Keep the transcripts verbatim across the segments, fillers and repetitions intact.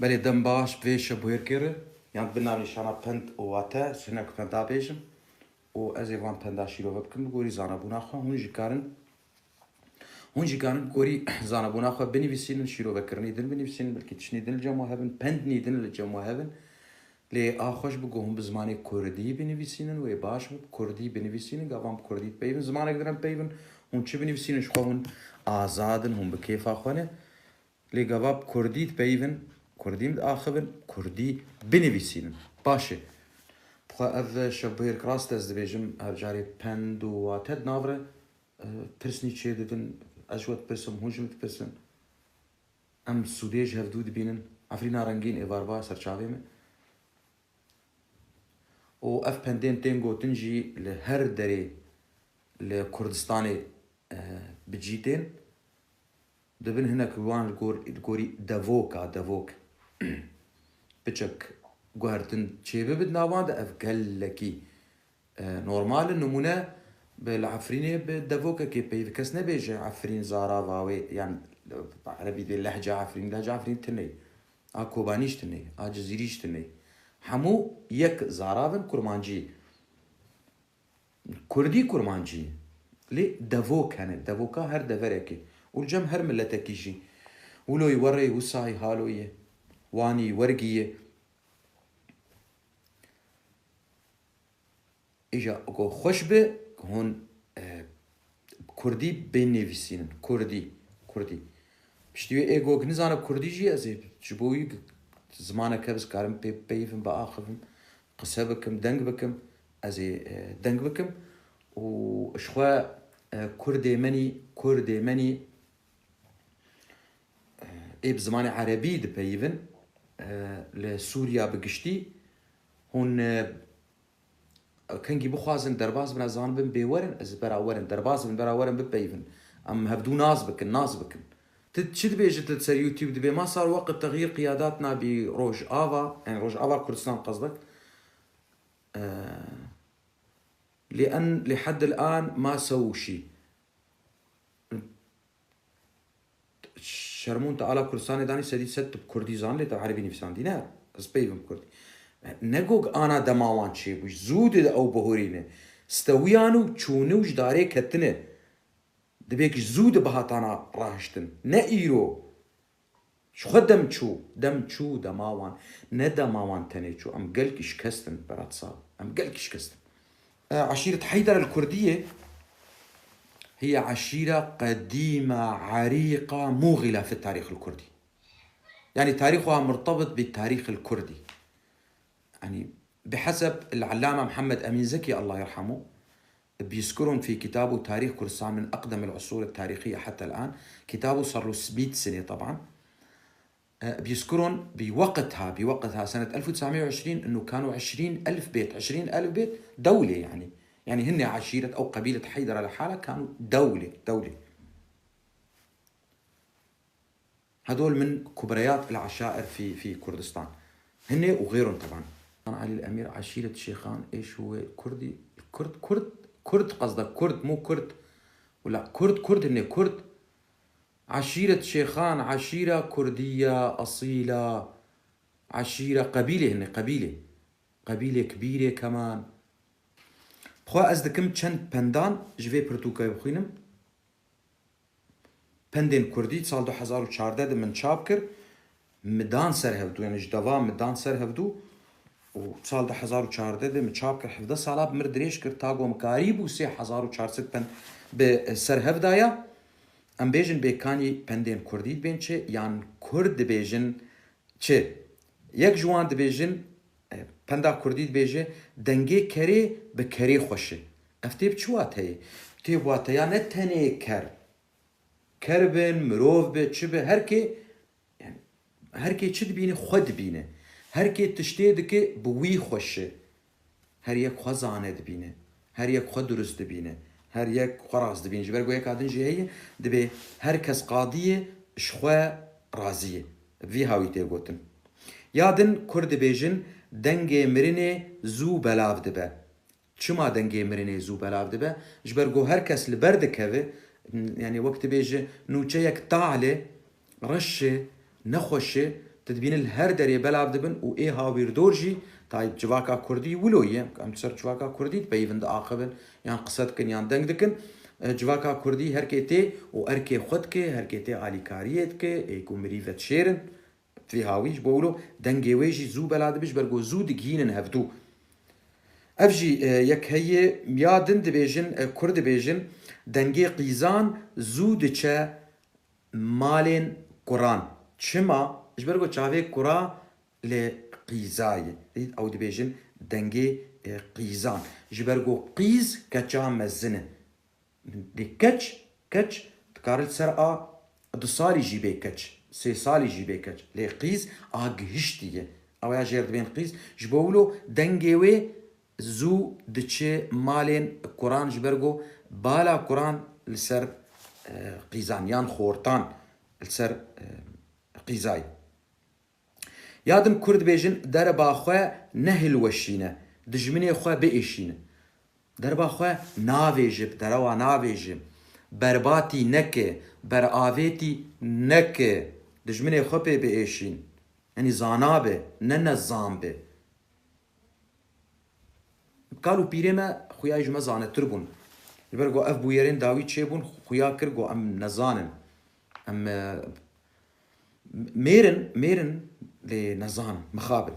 Belê, dem baş vê şebûyêrkê re, yan bi navnîşana pend û wate, hinek penda bêjim û ez ê van penda şîrove bikim bi gorî zanebûna xwe. Hûn jî karin, hûn jî karin bi gorî zanebûna xwe binivîsînin, şîrovekirinî din binivîsînin, belkî tiştî din li cem we hebin, pendnî din li cem we hebin. Lê a xweş bi ku hûn bi zimanê kurdî binivîsînin, wê baş bi kurdî binivîsînin, gavan bi kurdî dipeyivin, zimanek din em peyivin, hûn çi binivîsînin ji xwe hûn azad in, hûn bi kêfa xwe ne. Lê gava bi kurdî dipeyivin, kurdî diaxivin, kurdî binivîsînin. Baş e. Bi xwe ev şebûyêrk rast ez dibêjim, her carê pend û wate di nav re, e, tirsnî çêdibin, ez ji we dipirsim, hûn ji min dipirsin. Em sûdê ji hevdû dibînin. Efrîna rengîn êvarva ser çavê me. Û ev pendên tên gotin jî li her derê li Kurdistanê, e, bi cî tên. Dibin hinek wan li gor-, li gorî devoka, devok. Piçek guhertin çêbibe di nav wan de, ev gelekî, e, normal e. Nimûne bi li Efrînê bi devokekê peyv kes nebêje Efrîn zarav a wê, yan erebî dê lehca Efrîn, lehca Efrîn tune ye. A Kobanî jî tune ye, a Cizîrî jî tune ye. Hemû yek zarav in, kurmancî. Kurdî kurmancî ye. Lê devok hene. Devoka her deverekê. Û li cem her miletekî jî. Wilo yê werê, wisa yê, halo yê. Wanî, wergî yê. Îja ku xweş be, hûn, e, kurdî binivîsînin. Kurdî. Kurdî. Piştî wê ê gok nizane kurdî jî, ez ê ji bo wî zimanek hev ez karim pê bipeyivim, biaxivim, qise bikim, deng bikim, ez ê, e, deng bikim. Û ji xwe, e, kurdê menî, kurdê menî, e, ê bi zimanê erebî dipeyivin, e, li Sûriya bi giştî, hûn, e, kengî bixwazin derbas bin, ez zanibim bê werin, ez bera werin, derbas bin, bera werin bipeyivin. Em hevdû nas bikin, nas bikin. Tu çi dibêjî, tu ser YouTube dibê, ma sar weqt texyîr qiyadat nabî Rojava, yani Rojava Kurdistan qesdek. Ee, لأن لحد الآن ما سووا شي. Şermûn te ala Kurdistanê danî sedî sed tu bi kurdî zan, lê te erebî nivîsandî ne. Ez peyvim kurdî. Ne gog ana dema wan çêbû, zû di ew bihurîne. Stewiyan û çûne û ji darê ketine. Dibê ki zû di bihatana rahiştin. Ne îro. Ji xwe dem çû, dem çû, dema wan. Ne dema wan tenê çû. Em gelkî şikestin, Berat Sal. Em gelkî şikestin. E, eşîret Heyder el-Kurdiyê hiye eşîre qedîme, erîqa, muxîle fi tarîx el-Kurdî. Yani tarîxuha murtebit bi tarîx el-Kurdî. Yani biheseb el-Allame Muhammed Emîn Zekî, Allah yerhamu, بيذكرون في كتابه تاريخ كردستان من أقدم العصور التاريخية حتى الآن. كتابه صار له سبعمية سنة طبعًا. آه، بيذكرون بوقتها، بوقتها سنة ألف وتسعمية وعشرين إنه كانوا عشرين ألف بيت، عشرين ألف بيت دولة يعني. يعني هن عشيرة أو قبيلة حيدرة لحالها كانوا دولة، دولة. هدول من كبريات العشائر في، في كردستان. هن وغيرهم طبعًا. علي الأمير، عشيرة شيخان، إيش هو؟ كردي، كرد، كرد، كرد قصدك، كرد، مو كرد. ولا، كرد، كرد، هن كرد. عشيرة شيخان، عشيرة كردية أصيلة. عشيرة، قبيلة هن، قبيلة. قبيلة كبيرة كمان. بخوا أز دكم چند پندان جوي پرتوكا بخوينم. Pendên Kurdî sal du hezar û çardeh de min çap kir. Min dan ser hevdû, yani ji deva min dan ser hevdû. Û sal du hezar û çardeh de min çap kir, hevdeh sala bi mir dirêj kir, ta ku min karîbû sê hezar û çar sed pend bi ser hev daya. Em bêjin bêkanî pendên Kurdî dibên çi, yan Kurd dibêjin çi? Yek ji wan dibêjin, e, penda Kurdî dibêje, dengê kerê bi kerê xweş e. Ev tê bi çi wateyê? Tê bi wateya ne tenê ker. Ker bin, mirov bi, çi bi, her kê, yani, her kê çi dibîne, xwe dibîne. Her kê tiştê dike, bi wî xweş e. Her yek xwe zane dibîne. Her yek xwe durust dibîne. Her yek xwe rast dibîne. Ji ber ku yeka din jî heye, dibê her kes qadî ye, ji xwe razî ye. Bi vî hawî tê gotin. Ya din Kurd dibêjin, dengê mirinê zû belav dibe. Çima dengê mirinê zû belav dibe? Ji ber ku her kes li ber dikeve, yani wek dibêje, nûçeyek tal e, reş e, nexweş e, Tu dibînin li her derê belav dibin û ê hawîrdor jî, tayî civaka kurdî wilo ye. Em ser civaka kurdî dipeyivin, diaxivin, yan qise dikin, yan deng dikin. E, civaka kurdî her kê tê û erkê xwe dike, her kê tê alîkariyê dike, ê ku mirî vedişêrin. Vî hawî ji bo wilo dengê wê jî zû bela dibe, ji ber ku zû digihînin hevdû. Ev jî, e, yek heye, ya din dibêjin, e, kur dibêjin, dengê qîzan zû diçe malên kuran. Çima? Ji ber ku çavê kura lê qîza ye. Ew dibêjin dengê, e, qîzan. Ji ber ku qîz keça mezin e. Lê keç, keç dikare li ser a du salî jî bê keç, sê salî jî bê keç. Lê qîz a gihiştî ye. Ew ya jêr dibên qîz. Ji bo wilo dengê wê zû diçe malên kuran, ji ber ku bala kuran li ser, e, qîzan yan xortan li ser, e, qîzayê. Ya din kur dibêjin, derba xwe nehilweşîne, dijminê xwe biêşîne. Derba xwe navêje, bi derewa navêje. Berbatî neke, beravêtî neke. Dijminê xwe pê biêşîn. Yanî zana be, ne nezan be. Kal û pîrê me xuya ji me zanetir bûn. Ji ber ku ev bûyerên dawî çêbûn, xuya kir ku em nezan in. Em, e, mêr in, mêr in, lê nezan in, mixab in.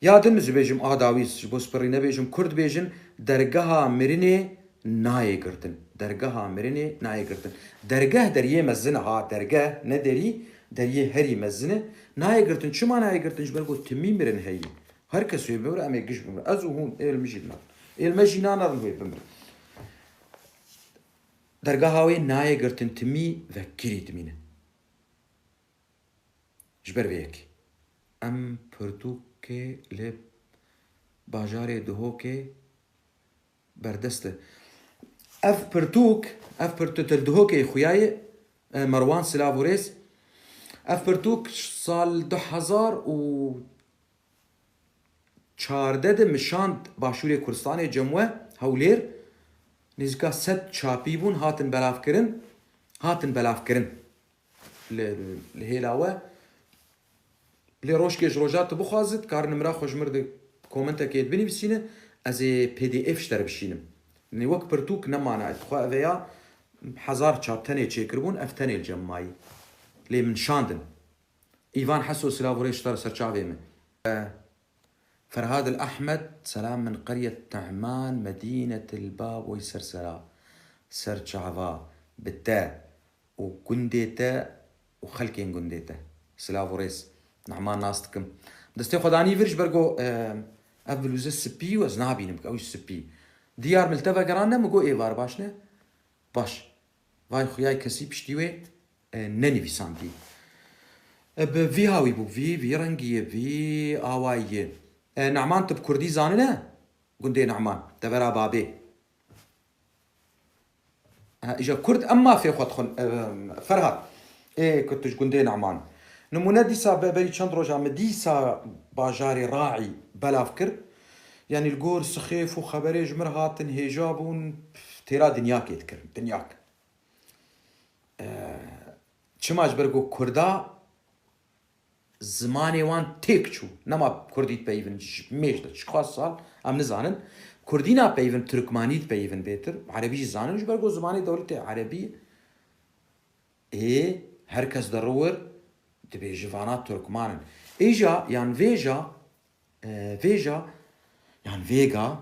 Ya din ji bêjim a dawî, ji bo spirî nebêjim, kur dibêjin, dergeha mirinê nayê girtin. Dergeha mirinê nayê girtin. Dergeh deriyê mezin e ha, dergeh ne derî, deriyê herî mezin e. Nayê girtin. Çima nayê girtin? Ji ber ku timî mirin heyî. Her kes wê bimire, em ê giş bimire. Ez û hûn, ê li min jî narin. Ê li me jî nanerin wê bimire. Dergeha wê nayê girtin, timî vekirî dimîne. Ji ber vê yekê. Em pirtûkê li bajarê Duhokê berdest e. Ev pirtûk, ev pirtûk li Duhokê xuyaye, e, Merwan, silav û rêz. Ev pirtûk sal du hezar û çardeh de min şand Başûrê Kurdistanê, Cemwe, Hewlêr. Nêzîka sed çapî bûn, hatin belavkirin, hatin belavkirin. Li, li hêla we. Lê rojkê ji roja tu bixwazit, dikarin nimra xwe ji mir di komentekê binivîsîne, ez ê P D F ji te re bişînim. Nê wek pirtûk nemane, ez xwe ev ya hezar çap tenê çêkiribûn, ev tenê li cem mayî. Lê min şandin. Îvan Heso, silav û rêz ji te re, ser çavê min. Ferhad el Ahmed, selam min qeryet Nehman, Medînet el Bab, wey ser sera, ser çava, bi te û gundê te û xelkên gundê te. Silav û rêz. Nehman nas dikim. Destê xwe danî vir ji ber go, e, ev bilûze spî û ez nabînim, ew jî spî. Diyar min li te vegeran ne, min go êvar baş ne? Baş. Vay xuyay kesî piştî wê, e, nenivîsandî. E, bi vî hawî bû, vî, vî rengî ye, vî awayî ye. E, Nehman, tu bi kurdî zanine? Gundê Nehman, devera babê. Ha, îja kurd em mafê xwe dixwin, e, Ferhat. Ê, ku tu ji gundê Nehman. Nimûne dîsa be-, berî çend roja min dîsa bajarê Raî belav kir. Yanî li gor sixêf û xeberê ji mir hatin hêja bûn, têra dinyakê dikirin, dinyak. E, çima ji ber ku Kurda zimanê wan têk çû. Nema Kurdî dipeyivin, ji mêj de çiqas sal, em nizanin. Kurdî napeyivin, Tirkmanî dipeyivin bêtir. Erebî jî zanin, ji ber ku zimanê dewletê Erebî ye. Ê, her kes deriwir dibêje vana Tirkman in. Êja, yan vêja, e, vêja, yan vêga,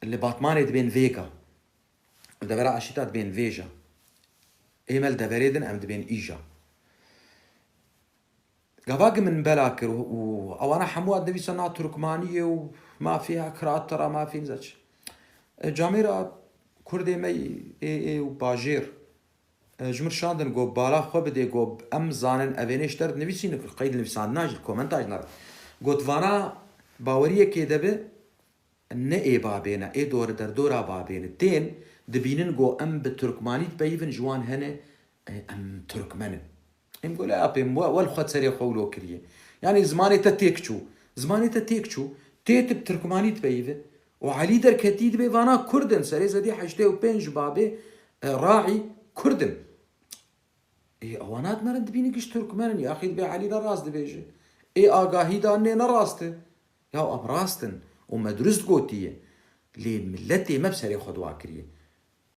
li Batmanê dibên vêga. Li devera Aşîta dibên vêja. Ê me li deverê din em dibên îja. Gava ku min bela kir û, û ewana hemû hat nivîsa na Turkmaniyê û mafê hek hirat tera mafê nizam çi. E, camêra Kurdê me yê ê, ê û bajêr, e, ji min şandin got, bala xwe bidê, got, em zanin, evênê ji te re dinivîsînin, qeyd nivîsandina jî, komenta jî nare. Got, vana baweriyekê de bi, ne ê babê ne, ê dor derdora babê ne. Tên dibînin go em bi Turkmanî dipeyivin, ji wan hene, e, em Turkmen in. Em go, la apê, we, we li xwe serê xwe wilo kiriye. Yanî zimanê te têk çû. Zimanê te têk çû. Tê tu bi Turkmanî dipeyive. Û Elî Derketî dibê vana Kurd in. Serê sedî heştê û pênc ji babê, e, Raî Kurd in. Ê, ewana dimerin dibînin giş Tirkmen in, yaxî dibê Elî ne rast dibêje. Ê, agahî danê ne rast e. Ya em rast in û me dirust gotiye. Lê miletê me bi serê xwe dua kiriye.